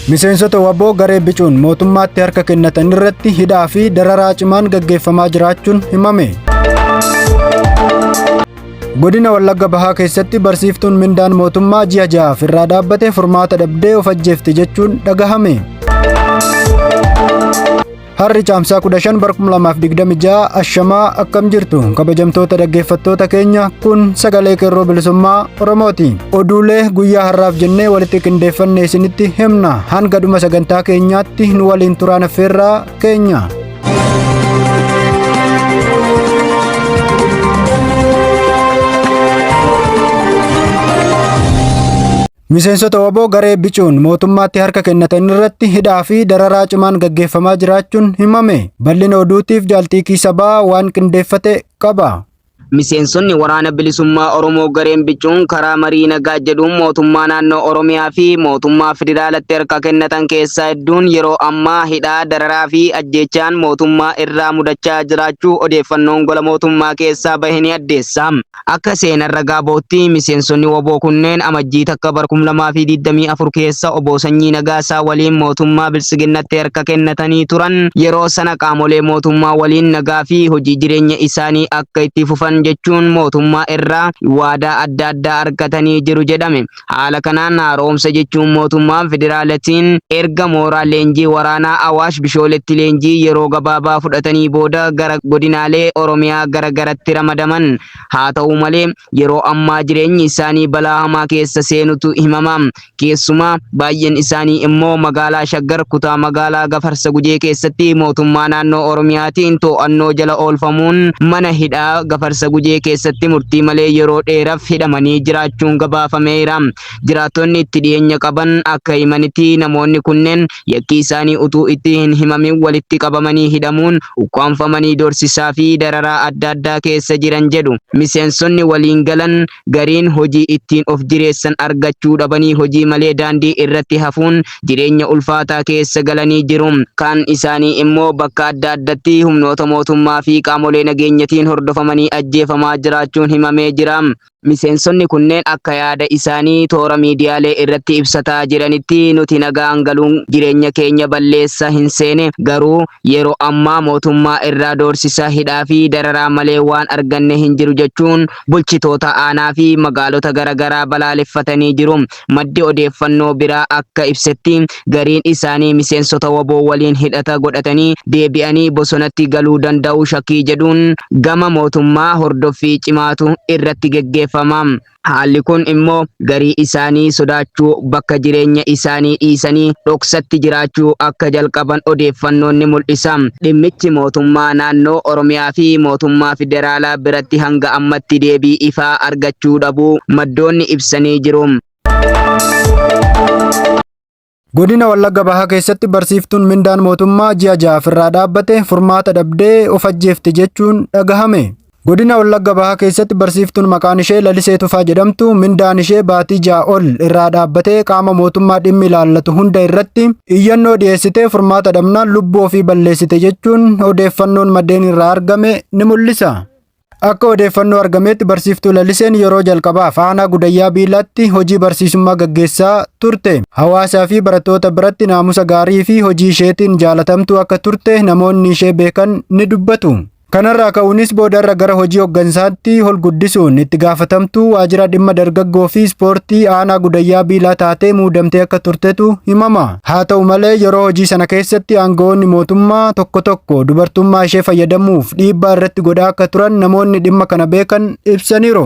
Miseensota waboo garee bicuun mootummaatti harka kennatan irratti hidhaa fi dararaa cimaan gaggeeffamaa jiraachuun himame. Godina Wallagga Bahaa keessatti barsiiftuun mindaan mootummaa ji'a ja'aaf irraa dhaabbate furmaata dhabdee of ajjeefte jechuun dhagahame. Har'i caamsaa 15 bara 2026 ashamaa akkam jirtu kabajamtoota dhaggeeffattoota keenya kun sagalee qeerroo bilisummaa Oromooti. Oduulee guyyaa har'aaf jennee walitti qindeeffanne isinitti himna hanga dhuma sagantaa keenyaatti nu waliin turaan affeerraa keenya. Miseensota waboo garee bicuun mootummaatti harka kennatan irratti hidhaa fi dararaa cimaan gaggeeffamaa jiraachuun himame. Bal'ina oduutiif jaalxiiqii sabaa waan qindeeffate qaba. Miseensonni waraana bilisummaa Oromoo gareen bicuun karaa marii nagaa jedhuun mootummaa naannoo Oromiyaa fi mootummaa federaalatti harka kennatan keessaa hedduun yeroo ammaa hidhaa, dararaa fi ajjeechaan mootummaa irraa mudachaa jiraachuu odeeffannoon gola mootummaa keessaa bahe ni addeessa. Akka seenan ragaa bahutti miseensonni waboo kunneen Amajjii takka bara 2024 keessa Obbo Sanyii Nagaasaa waliin mootummaa Biltsiginnatti harka kennatanii turan. Yeroo sana qaamolee mootummaa waliin nagaa fi hojii jireenya isaanii akka itti fufan jechuun mootummaa irraa waadaa adda addaa argatanii jiru jedhame. Haala kanaan haaromsa jechuun mootummaan federaalatiin erga mooraa leenjii waraanaa Awaash Bishooletti leenjii yeroo gabaabaa fudhatanii booda gara godinaalee Oromiyaa gara garatti ramadaman. Haa ta'u malee yeroo ammaa jireenyi isaanii balaa hamaa keessa seenutu himama. Keessumaa baay'een isaanii immoo magaalaa Shaggar kutaa magaalaa Gafarsa Gujee keessatti mootummaa naannoo Oromiyaatiin to'annoo jala oolfamuun mana hidhaa Gafarsa Gujee keessatti murtii malee yeroo dheeraf hidhamanii jiraachuun gabaafameera. Jiraattonni itti dhiyeenya qaban akka himanitti namoonni kunneen yakki isaanii utuu itti hin himamin walitti qabamanii hidhamuun ukkaamfamanii dorsisaa fi dararaa adda addaa keessa jiran jedhu. Miseensonni waliin galan gariin hojii ittiin of jireessan argachuu dhabanii hojii malee daandii irratti hafuun jireenya ulfaataa keessa galanii jiru. Kaan isaanii immoo bakka adda addatti humnoota mootummaa fi qaamolee nageenyatiin hordofamanii ajjeefamaa jiraachuun himamee jira. Miseensonni kunneen akka yaada isaanii toora miidiyaalee irratti ibsataa jiranitti nuti nagaan galuun jireenya keenya balleessa hin seene garuu yeroo ammaa mootummaa irraa doorsisa hidhaa fi dararaa malee waan arganne hin jiru jechuun bulchitoota aanaa fi magaalota garaagaraa balaaleffatanii jiru. Maddi odeeffannoo biraa akka ibsetti gariin isaanii miseensota waboo waliin hidhata godhatanii deebi'anii bosonatti galuu danda'u shakkii jedhuun gama mootummaa hordoffii cimaatu irratti geggeeffama. Haalli kun immoo garii isaanii sodaachuu bakka jireenya isaanii dhiisanii dhoksatti jiraachuu akka jalqaban odeeffannoon ni mul'isa. Dhimmichi mootummaa naannoo Oromiyaa fi mootummaa federaalaa biratti hanga ammatti deebii ifaa argachuu dhabuu maddoonni ibsanii jiru. Godina Wallagga Bahaa keessatti barsiiftuun mindaan mootummaa ji'a ja'aaf irraa dhaabbate furmaata dhabdee of ajjeefte jechuun dhagahame. Godina Wallagga Bahaa keessatti barsiiftuun maqaan ishee Lalisee Tufaa jedhamtu mindaan ishee baatii ja'a ol irraa dhaabbatee qaama mootummaa dhimmi ilaallatu hunda irratti iyyannoo dhiyeessitee furmaata dhabnaan lubbuu ofii balleessite jechuun odeeffannoon maddeen irraa argame ni mul'isa. Akka odeeffannoo argameetti barsiiftuu Laliseen yeroo jalqabaaf aanaa Gudayyaa Biilaatti hojii barsiisummaa gaggeessaa turte. Hawaasaa fi barattoota biratti naamusa gaarii fi hojii isheetiin jaalatamtuu akka turte namoonni ishee beekan ni dubbatu. Kanarraa ka'uunis boodarra gara hojii hoggansaatti ol guddisuun itti gaafatamtuu waajjira dhimma dargaggoo fi ispoortii aanaa Gudayyaa Biilaa taatee muudamtee akka turtetu himama. Haa ta'u malee yeroo hojii sana keessatti aangawoonni mootummaa tokko tokko dubartummaa ishee fayyadamuuf dhiibbaa irratti godhaa akka turan namoonni dhimma kana beekan ibsaniiru.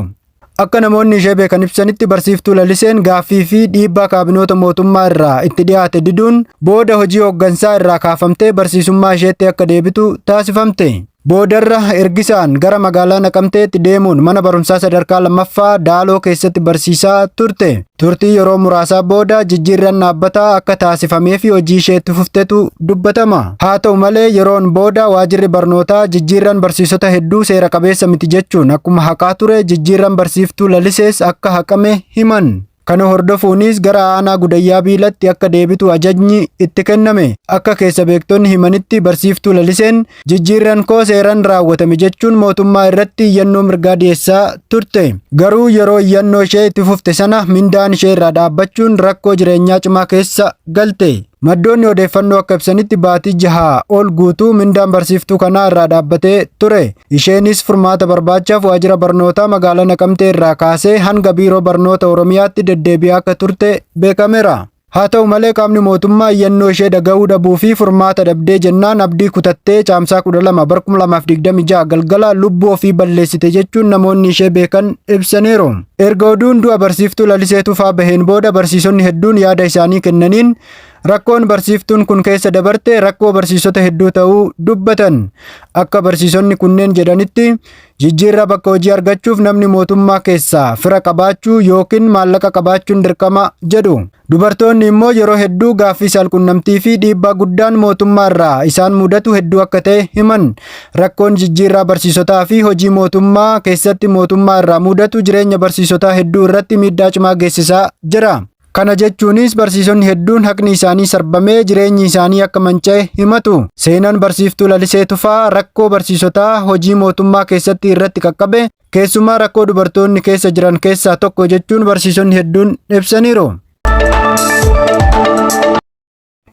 Akka namoonni ishee beekan ibsanitti barsiiftuu Laliseen gaaffii fi dhiibbaa kaabinoota mootummaa irraa itti dhiyaate diduun booda hojii hooggansaa irraa kaafamtee barsiisummaa isheetti akka deebitu taasifamte. Boodarra ergisaan gara magaalaa Naqamteetti deemuun mana barumsaa sadarkaa lammaffaa Daaloo keessatti barsiisaa turte. Turtii yeroo muraasaa booda jijjiirran dhaabbataa akka taasifamee fi hojii isheetti fuftetu dubbatama. Haa ta'u malee yeroon booda waajirri barnootaa jijjiirran barsiisota hedduu seera qabeessa miti jechuun akkuma haqaa ture jijjiirran barsiiftuu Lalisees akka haqame himan. Kana hordofuunis gara aanaa Gudayyaa Biilatti akka deebitu ajajni itti kenname. Akka keessa beektonni himanitti barsiiftuu Laliseen jijjiirran koo seeran raawwatame jechuun mootummaa irratti iyyannoo mirgaa dhiyeessaa turte. Garuu yeroo iyyannoo ishee itti fufte sana mindaan ishee irraa dhaabbachuun rakkoo jireenyaa cimaa keessa galte. Maddoonni odeeffannoo akka ibsanitti baatii jahaa ol guutuu mindaan barsiiftuu kanaa irraa dhaabbatee ture. Isheenis furmaata barbaachaaf waajjira barnootaa magaalaa Naqamtee irraa kaasee hanga biiroo barnoota Oromiyaatti deddeebi'aa akka turte beekameera. Haa ta'u malee qaamni mootummaa iyyannoo ishee dhaga'uu dhabuu fi furmaata dhabdee jennaan abdii kutattee Caamsaa 12 bara 2026 galgala lubbuu ofii balleessite jechuun namoonni ishee beekan ibsaniiru. Erga oduun du'a barsiiftuu Lalisee Tufaa baheen booda barsiisonni hedduun yaada isaanii kennaniin rakkoon barsiiftuun kun keessa dabarte rakkoo barsiisota hedduu ta'uu dubbatan. Akka barsiisonni kunneen jedhanitti Jijjiirraa bakka hojii argachuuf namni mootummaa keessaa fira qabaachuu yookiin maallaqa qabaachuun dirqama jedhu. Dubartoonni immoo yeroo hedduu gaaffii saalqunnamtii fi dhiibbaa guddaan mootummaa irraa isaan mudatu hedduu akka ta'e himan. Rakkoon jijjiirraa barsiisotaa fi hojii mootummaa keessatti mootummaa irraa mudatu jireenya barsiisotaa hedduu irratti miidhaa cimaa geessisaa jira. Kana jechuunis barsiisonni hedduun haqni isaanii sarbamee jireenyi isaanii akka manca'e himatu. Seenaan barsiiftuu Lalisee Tufaa rakkoo barsiisotaa hojii mootummaa keessatti irratti qaqqabe keessumaa rakkoo dubartoonni keessa jiran keessaa tokko jechuun barsiisonni hedduun ibsaniiru.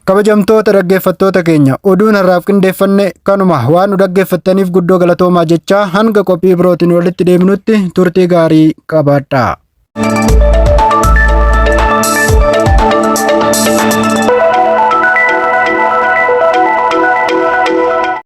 Kabajamtoota dhaggeeffattoota keenya oduun har'aaf qindeeffanne kanuma waan nu dhaggeeffattaniif guddoo galatoomaa jechaa hanga qophii birootiin walitti deebinutti turtii gaarii qabaadhaa.